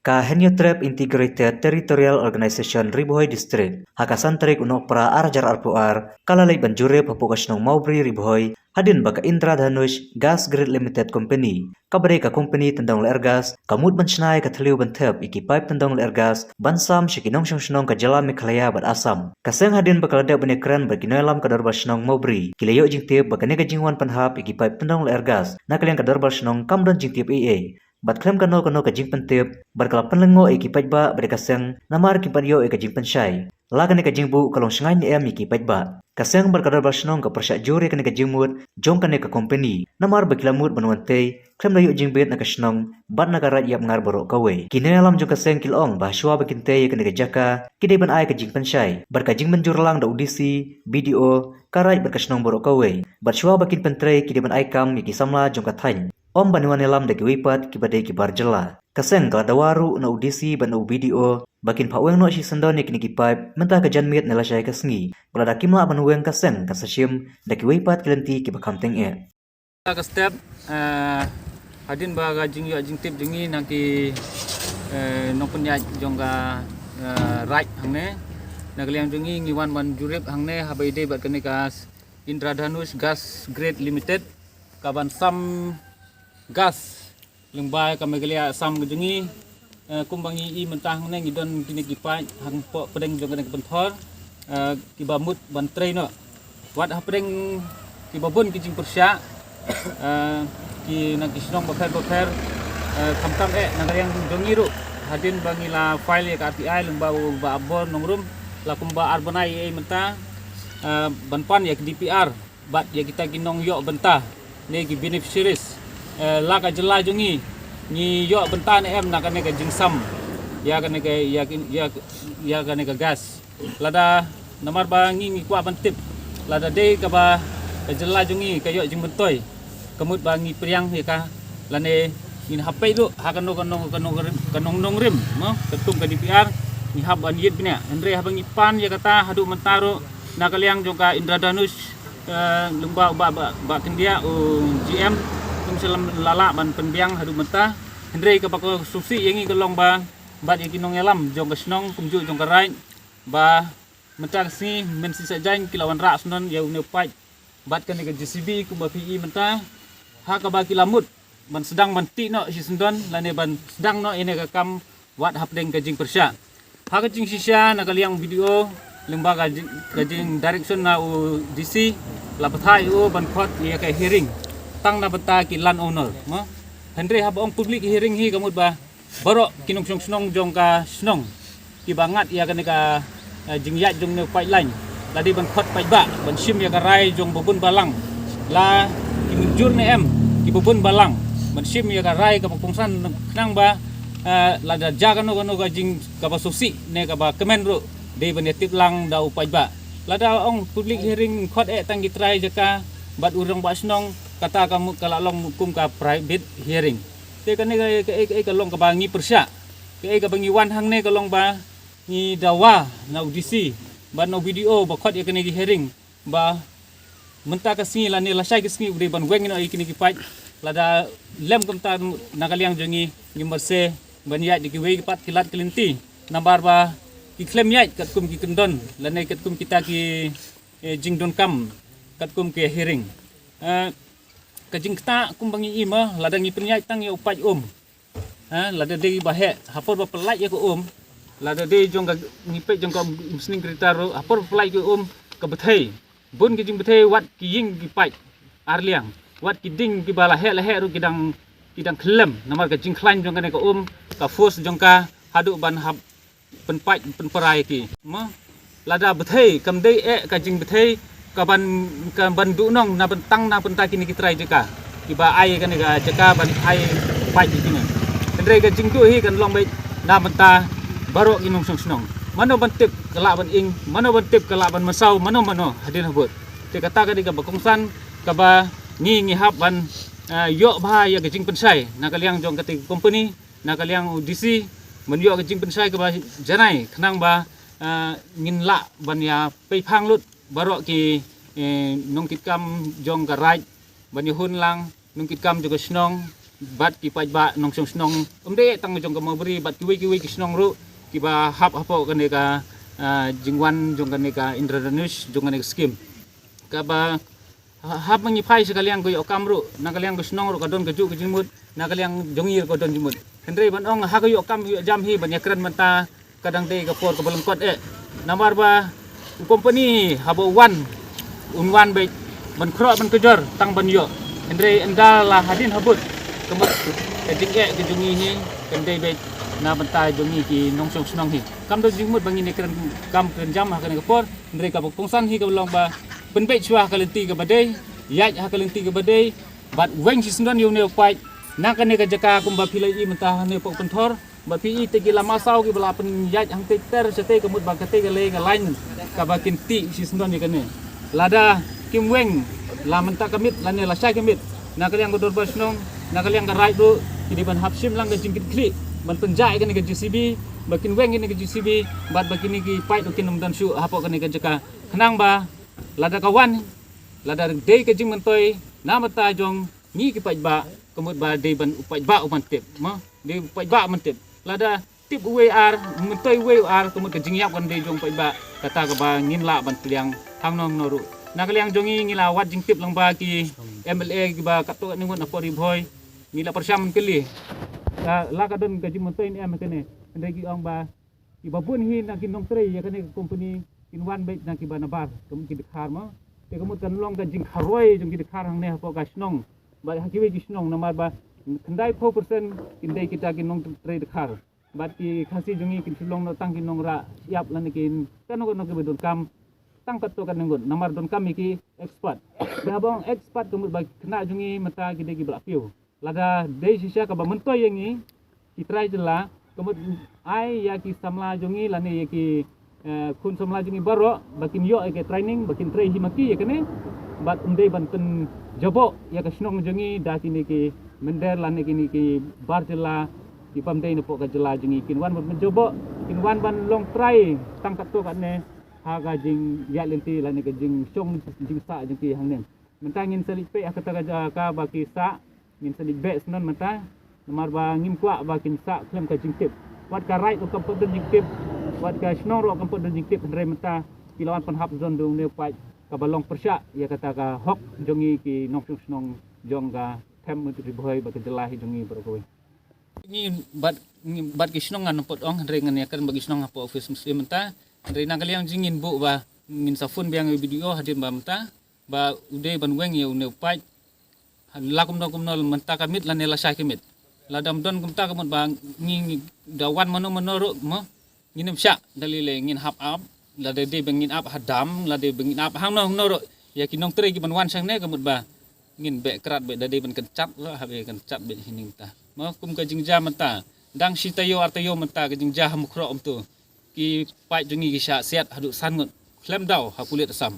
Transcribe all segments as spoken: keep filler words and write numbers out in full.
Ka Hynñiewtrep Integrated Territorial Organization Ri Bhoi District, ha ka san tarik u Nohprah ar hajar arphew ar, ka la leit ban jurip hapoh ka shnong Mawbri Ri Bhoi, hadien ba ka Indradhanush Gas Grid Limited Company, kaba dei ka company tyndong lyer gas, ka mut ban shna ïa ka thliew ban thep ïa ki paip tyndong lyer gas ban sam sha ki nongshong shnong ka jylla Meghalaya bad Assam. Ka seng hadien ba ka la dep ban ïakren bad ki nongïalam ka dorbar shnong Mawbri, ki la ïoh jingtip ba kane ka jingwan pynhap ïa ki paip tyndong lyer gas na ka liang ka dorbar shnong kam don jingtip ei ei. Bad khlem kano kano ka jingpyntip, bad ka la pynlyngngoh ïa ki paidbah bad ïa ka seng, namar kim pat ïoh ïa ka jingpynshai. La kane ka jingbuh ka long shngaiñ ne em ïa ki paidbah. Ka seng bad ka dorbar shnong ka pyrshah jur ïa kane ka jingmut jong kane ka company, namar ba ki la mut ban wan tei khlem da ïoh jingbit na ka shnong bad na ka raid ïap ngar baroh kawei. Ki nongïalam jong ka seng ki la ong ba shuwa ba kin tei ïa kane ka jaka, ki dei ban ai ka jingpynshai bad ka jingmynjur lang da u D C, B D O, ka raid bad ka shnong baroh kawei. Bad shuwa ba kin pyntrei, ki dei ban ai kam ïa ki samla jong ka thaiñ, ym ban wan ïalam da kiwei pat kiba dei ki bar jylla. Ka seng ka la dawa ruh na u D C bad na u B D O ba kin phah weng noh shisyndon ïa kine ki paip mynta ka janmiet ne lashai ka sngi, bad lada kim lah ban weng, ka seng kan sa shim da kiwei pat ki lynti kiba kham tyngeh. Ka step, eh, hadien ba ka jingïoh jingtip jong ngi na ki, eh, nongpynïaid jong ka, eh, raid hangne, na ka liang jong ngi ngi wan ban jurip hangne haba ïadei bad kane ka Indradhanush Gas Grid Limited, ka ban sam gas lyngba ka Meghalaya Assam ka jong ngi. Eh, kumba ngi i mynta hangne, ngi don kine ki paip hangpoh pdeng jong kane ka pynthor, eh, kiba mut ban trei noh. Wat hapdeng kiba bun ki jingpyrshah, eh, ki na ki shnong bapher bapher, eh, khamtam eh na ka liang jong ngi ruh, hadien ba ngi la file ïa ka R T I lyngba u Bah Abor Nongrum, la kumba ar bnai ei ei mynta, eh, ban pan ïa ka D P R bad ïa kita ki nongïoh bynta ne ki beneficiaries. Eh, la ka jylla jong ngi, ngi ïoh bynta ne em na kane ka jingsam ïa kane ka, ïa ki, ïa, ïa kane ka gas? Lada, namar ba ngi, ngi kwah ban tip, lada dei kaba ka jylla jong ngi ka ïoh jingmyntoi, ka mut ba ngi pdiang ïa ka, lane ngin hap peit ruh ha kano kano kano ka nongrim, mo, katkum ka D P R, ngi hap ban ïit bniah. Hynrei haba ngi pan ïa kata haduh mynta ruh, na ka liang jong ka Indradhanush, eh, lyngba u Bah, Bah, Bah Kyndiah, u G M, kum sha lem la lah ban pynbiang haduh mynta. Hynrei kaba ka sngewsih ïa ngi ka long ba, bad ïa ki nongïalam jong ka shnong kumjuh jong ka raid, ba mynta ka sngi mynshisha jaiñ ki la wanrah syndon ïa une u paip bad kane ka J C B kumba phi i mynta, ha kaba ki la mut ban sdang ban tih noh shisyndon lane ban sdang noh ïa kane ka kam wat hapdeng ka jingpyrshah. Ha ka jingshisha na ka liang B D O lyngba ka jing, ka jing direction na u D C, la pathai u ban khot ïa ka hearing tang na bynta ki land owner, mo. Hynrei haba ong public hearing hi ka mut ba baroh ki nongshong shnong jong ka shnong kiba ngat ïa kane ka, eh, jingïaid jong ne pipeline, la dei ban khot paidbah ban shim ïa ka rai jong babun balang, la ki mynjur ne em ki babun balang ban shim ïa ka rai kaba kongsan, khnang ba, eh, lada jia kano kano ka jing kaba sngewsih ne kaba kmen ruh dei ban ïa tip lang da u paidbah. Lada ong public hearing khot eh tang ki trai jaka bad u rangbah shnong, kata ka mut ka la long kum ka private hearing. Te kane ka, ka, ka, ka long kaba ngi pyrshah. Ka, kaba ngi wan hangne ka long ba ngi dawa na u D C bad na u B D O ba khot ïa kane ki hearing, ba mynta ka sngi lane lashai ka sngi u dei ban weng noh ïa kine ki paip. Lada lem kumta na ka liang jong ngi, ngi marse ban ïaid da kiwei pat ki lad ki lynti, namar ba ki khlem ïaid katkum ki kyndon lane katkum kita ki, eh, jingdonkam katkum ki hearing. Eh, ka jingktah kumba ngi i, mo, lada ngi pynïaid tang ïa u paip um, ha, lada dei ba heh, ha por ba pynlait ïa ka um, lada dei jong ka, ngi peit jong ka Umsning Greater ruh, ha por ba pynlait ïa ka um, ka bthei, bun ki jingbthei, wat ki ïing ki paip ar liang, wat ki dieng kiba la heh la heh ruh ki dang, ki dang khyllem namar ka jingkhlaiñ jong kane ka um, ka force jong ka haduh ban hap pynpait pynpra ïa ki, mo. Lada bthei, kam dei eh ka jingbthei ka ban, ka ban duhnong na bynta, na bynta kine ki trai jaka kiba ai kane ka jaka ban ai paip ïa kine. Hynrei ka jingduh hi kan long beit na bynta baroh ki nongshong shnong. Mano ban tip ka lah ban ing, mano ban tip ka lah ban mynsaw, mano mano hadien habud. Te kata ka dei kaba kongsan kaba ngi, ngi hap ban, eh, ïoh bha ïa ka jingpynshai na ka liang jong kata ka company, na ka liang u D C, ban ïoh ka jingpynshai kaba janai khnang ba, eh, ngin lah ban ïa peiphang lut baroh ki, eh, nongkitkam jong ka raid, ban ïa hun lang nongkitkam jong ka shnong, bad ki paidbah nongshong shnong, ym dei tang jong ka Mawbri bad kiwei kiwei ki shnong ruh kiba hap hapoh kane ka, ah, jingwan jong kane ka Indradhanush, jong kane ka skim. Kaba ha-, hap ma ngi phai sha ka liang ka ïoh kam ruh, na ka liang ka shnong ruh ka don kajuh ka jingmut, na ka liang jong ngi ruh ka don jingmut. Hynrei ban ong ha ka ïoh kam ïoh jam hi ban ïakren mynta ka dang dei ka por kaba lyngkot eh. Namar ba u company haba u wan, un wan beit ban khroh ban kajor tang ban ïoh. Hynrei ynda la hadien habud ka mut ka jingeh ka jong ngi hi kan dei beit na bynta jong ngi ki nongshong shnong hi. Kam don jingmut ba ngin ïakren kam kren jam ha kane ka por. Hynrei kaba kongsan hi kaba long ba pynbeit shuwa ha ka lynti kaba dei, ïaid ha ka lynti kaba dei, bad weng shisyndon ïa une u paid na kane ka jaka kumba phi la ïohi mynta hangne hapoh pynthor. Bad phi ïohi te ki lama saw kiba la pynïaid hangtei ter shatei ka mut ba katei ka lei ka lain kaba kin tih shisyndon ïa kane. Lada kim weng la mynta ka miet lane lashai ka miet, na ka liang ka dorbar shnong, na ka liang ka raid ruh, ki dei ban hap shim lang ka jingkitkhlieh ban pynjah ïa kane ka J C B, ba kin weng ïa kane ka J C B, bad ba kine ki paid ruh kin ym don shuh hapoh kane ka jaka. Khnang ba lada ka wan, lada dei ka jingmyntoi na bynta jong ngi ki paidbah, ka mut ba dei ban u paidbah u ban tip, mo? Dei u paidbah u ban tip. Lada tip uwei ar, myntoi uwei u ar, ka mut ka jingïap kan dei jong u paidbah, kata kaba ngim lah ban pdiang hangno hangno ruh. Na ka liang jong ngi ngi la wad jingtip lang ba ki M L A kiba katto katne ngut na pdeng Ri Bhoi, ngi la pyrshang kylli. La, la ka don ka jingmyntoi ne em kane, hynrei ki ong ba kiba bun hi na ki nongtrei ïa kane ka company kin wan beit na kiba nabar, kum ki dkhar, mo. Te ka mut kan long ka jingkharoi jong ki dkhar hangne hapoh ka shnong bad ha kiwei ki shnong, namar ba khyndai phew percent kin dei kita ki nongtrei dkhar. Bad ki Khasi jong ngi kin shu long noh tang ki nongrah shyiap lane kin kano kano kiba donkam tang katto katne ngut, namar donkam ïa ki expert. Te haba ong expert ka mut ba ki khynnah jong ngi mynta ki dei kiba la piew. Lada dei shisha kaba myntoi ïa ngi ki trai jylla, ka mut ai ïa ki samla jong ngi lane ïa ki, eh, khun samla jong ngi baroh ba kin ïoh ïa ka training, ba kin trei hi ma ki ïa kane. Bad ym dei ban pynjaboh ïa ka shnong jong ngi da kine ki mynder lane kine ki bar jylla kiba ym dei napoh ka jylla jong ngi, kin wan ban pynjaboh, kin wan ban long trai tang katto katne ha ka jingïaid lynti lane ka jingshong jingsah jong ki hangne. Mynta ngin sa leit peit ha kata ka jaka ba ki sah, ngin sa leit beh syndon mynta. Namar ba ngim kwah ba kin sah khlem ka jingtip. Wat ka raid ruh kam pat don jingtip, wat ka shnong ruh kam pat don jingtip, hynrei mynta ki la wan pynhap don da une u paid kaba long pyrshah ïa kata ka hok jong ngi ki nongshong shnong jong ka them Ri Bhoi bad ka jylla hi jong ngi baroh kawei. Ngi bad, ngi bad ki shnong ngan ym pat ong, hynrei ngan ïakren bad ki shnong hapoh office Muslim mynta. Hynrei na ka liang jong ngi ngin buh ba ngin sa phone biang ïa u B D O hadien ba mynta ba u dei ban weng ïa une u paid. La kumno kumno mynta ka miet lane lashai ka miet. Lada ym don kumta ka mut ba ngi, ngi da wan mano mano ruh mo, ngin ym shah, da lei lei ngin hap ap, lada dei ba ngin ap ha dam, lada dei ba ngin ap hangno hangno ruh ïa ki nongtrei kiban wan shangne, ka mut ba ngin beh krad beh, da dei ban kynchat ruh ha beh kynchat beh hi mynta. Mo, kum ka jingjia mynta dang shi taïew ar taïew mynta ka jingjia ha Mukroh kumto. Ki paid jong ngi ki shah siat haduh san ngut khlem daw ha pulit Assam.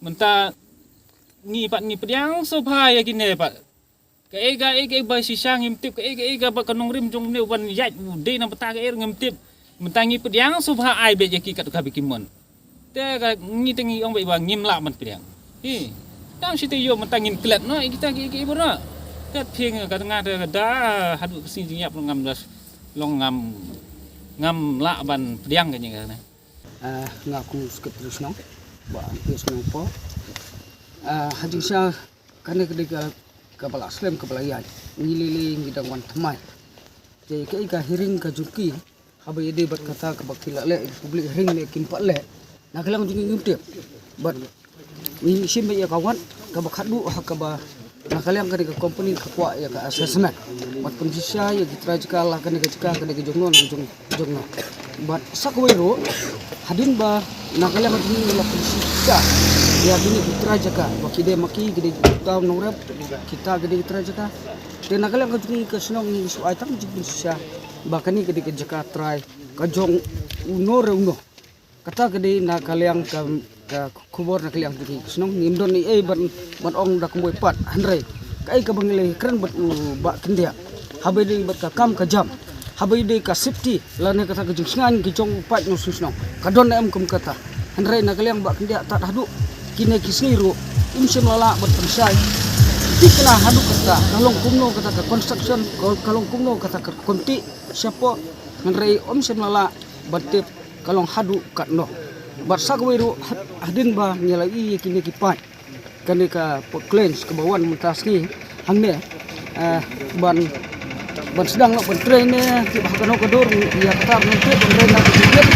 Mynta ngi pat ngi pdiang sngewbha ïa kine pat. Kaei kaei kaei ba shisha ngim tip, kaei kaei kaba ka nongrim jong une u ban ïaid u dei na bynta kaei ruh ngim tip. Mynta ngi pdiang sngewbha ai beit ïa ki katto katne ki mon. Te ka ngi te ngi ong beit ba ngim lah ban pdiang. Hi. Dang shi taïew mynta ngin klet noh ïa kita kiei kiei baroh. Kat phieng ka nga te ka da haduh ka sngi jingïap long ngam das, long ngam, ngam lah ban pdiang kane kane. Ah, nga kum u Secretary Shnong, Bah Ampi Shnong Poh. Ah, ha jingshisha kane ka dei ka, kaba la slem kaba la ïaid. Ngi lei lei ngi dang wan thymmai. Te kaei ka hearing ka jong ki, haba ïadei bad kata kaba ki la leh, public hearing ne kim pat leh, na ka liang jong ngi ngim tip. Bad ngi shim beit ïa ka wad kaba khadduh ha kaba na ka liang kane ka company ka kwah ïa ka assessment. Bad pynshisha ïa ki trai jaka la kane ka jaka, kane ka jong no, ka jong, jong no. Bad sa kawei ruh, hadien ba na ka liang ka jong ngi la pynshisha ïa kine ki trai jaka, ba ki dei ma ki, ki dei ki tau nongrep, kita ki dei ki trai jaka. Te na ka liang ka jong ngi ka shnong ngi shu ai tang jingpynshisha ba kane ka dei ka jaka trai ka jong uno re uno. Kata ka dei na ka liang ka, ka khubor na ka liang ka shnong, ngim don ei ei ban, ban ong da kumwei pat, hynrei kaei kaba ngi la kren bad u Bah Kyndiah, haba ïadei bad ka kam ka jam, haba ïadei ka safety lane kata ka jingshngaiñ ka jong u paid nongshong shnong, ka don em kum kata. Hynrei na ka liang Bah Kyndiah tad haduh kine ki sngi ruh im shym la lah ban pynshai Thikna haduh katta ka long kumno kata ka construction, ka long kumno kata ka konti shapoh, hynrei ym shym la lah ban tip ka long haduh katno. Bad sa kawei ruh had-, hadien ba ngi la ïohi ïa kine ki paip, kane ka poklen kaba wan mynta sngi hangne, eh, ban ban sdang noh ban trei ne tip ha kano ka dur ïa kata ban trei ban trei na ka jingkit.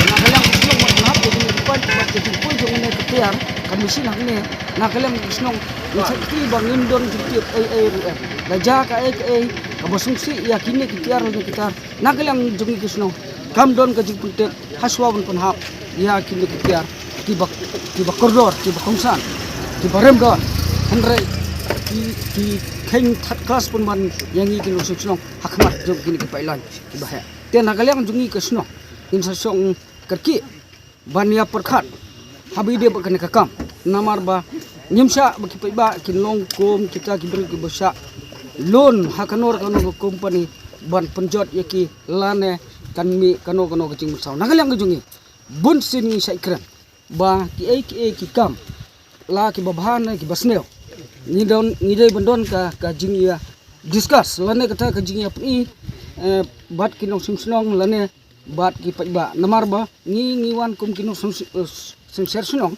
Na ka liang ka shnong ban hap ka jingkit ban ka jingpoi jong ne ka tiar ka machine hangne. Na ka liang ka shnong ngi sa kti ba ngin don jingkit ei ei ruh eh. La ja ka ei ka ei kaba sngewsih ïa kine ki tiar ne ki tar. Na ka liang jong ngi ka shnong kam don ka jingpyntip ha shuwa ban pynhap ïa kine ki tiar kiba, kiba kordor, kiba kongsan, kiba remdor. Hynrei ki, ki kheiñ third class pynban ïa ngi ki nongshong shnong ha khmat jong kine ki pipeline kiba heh. Te na ka liang jong ngi ka shnong ngin sa shong kyrkieh ban ïa pyrkhat haba ïadei bad kane ka kam. Namar ba ngim shah ba ki paidbah kin long kum kita ki briew kiba shah loan ha kano kano ka company ban pynjot ïa ki lane kan mih kano kano ka jingmynsaw. Na ka liang ka jong ngi bun sien ngi shait kren ba kiei kiei ki kam la kiba bha ne kiba sniew ngi don, ngi dei ban don ka, ka jingïa discuss lane kata ka jingïa pyni, eh, bad ki nongshong shnong lane bad ki paidbah. Namar ba ngi, ngi wan kum ki nongshong, eh, shong shnong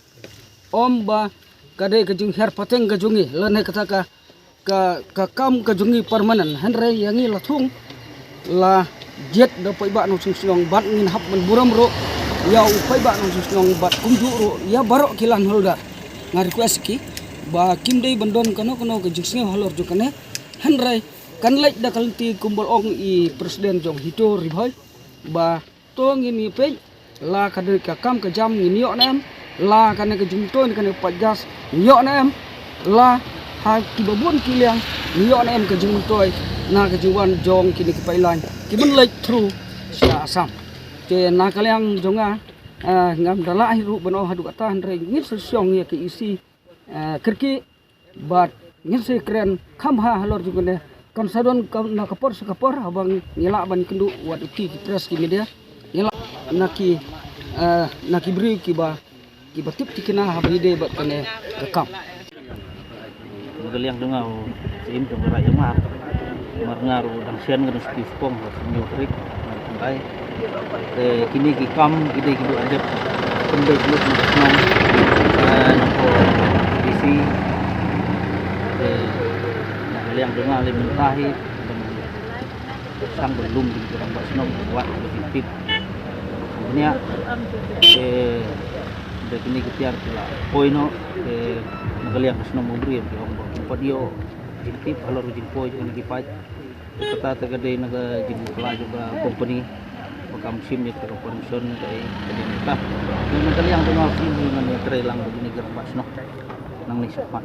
ym ba ka dei ka jinghiar pateng ka jong ngi lane kata ka ka, ka kam ka jong ngi permanent. Hynrei ïa ngi la thung la jied da paidbah nongshong shnong bad ngin hap ban burom ruh ïa u paidbah nongshong shnong bad kumjuh ruh ïa baroh ki land holder. Nga request ki ba kim dei ban don kano kano ka jingsngew halor jong kane. Hynrei kan leit da ka lynti kumba ong i president jong HITO Ri Bhoi ba to ngin ïa peit la ka dei ka kam ka jam ngin ïoh ne em, la kane ka jingmyntoi ne kane ka paip gas ngin ïoh ne em, la ha kiba bun ki liang ngin ïoh ne em ka jingmyntoi na ka jingwan jong kine ki pipeline kiban leit through sha Assam. Te na ka liang jong nga, ah, ngam da lah hi ruh ban ong haduh katta hynrei ngin sa shong ïa ka EC, ah, kyrkieh bad ngin sa kren kham bha halor jong kane. Kan sa don ka, na ka por sha ka por haba ngi lah ban kynduh wat u ki, ki press ki media, ngi lah na ki, eh, na ki briew kiba, kiba tip tikna haba ïadei bad kane ka kam. Na ka liang jong nga u Syiem jong ka Raid Jong Mar, mar nga ruh dang shen ka dang sdang spong ka hynñiew tarik. Te kine ki kam ki dei ki dei ban dep pynbeit lut na ka shnong, eh, na ka DC. Te na ka liang jong nga lei mynta hi ban sang ban lum ki rangbah shnong wat ba ki tip. Bniah te da kine ki tiar ki la poi noh te na ka liang ka shnong Mawbri ki ong ba kim pat ïoh jingtip halor ka jingpoi jong kine ki paip. Kata te ka dei na ka jingpla jong ka company ba kam shim ïa ka permission ka dei ka dei mynta. Na ka liang jong nga u Syiem ngan ïatrei lang bad kine ki rangbah shnong nangne shakhmat.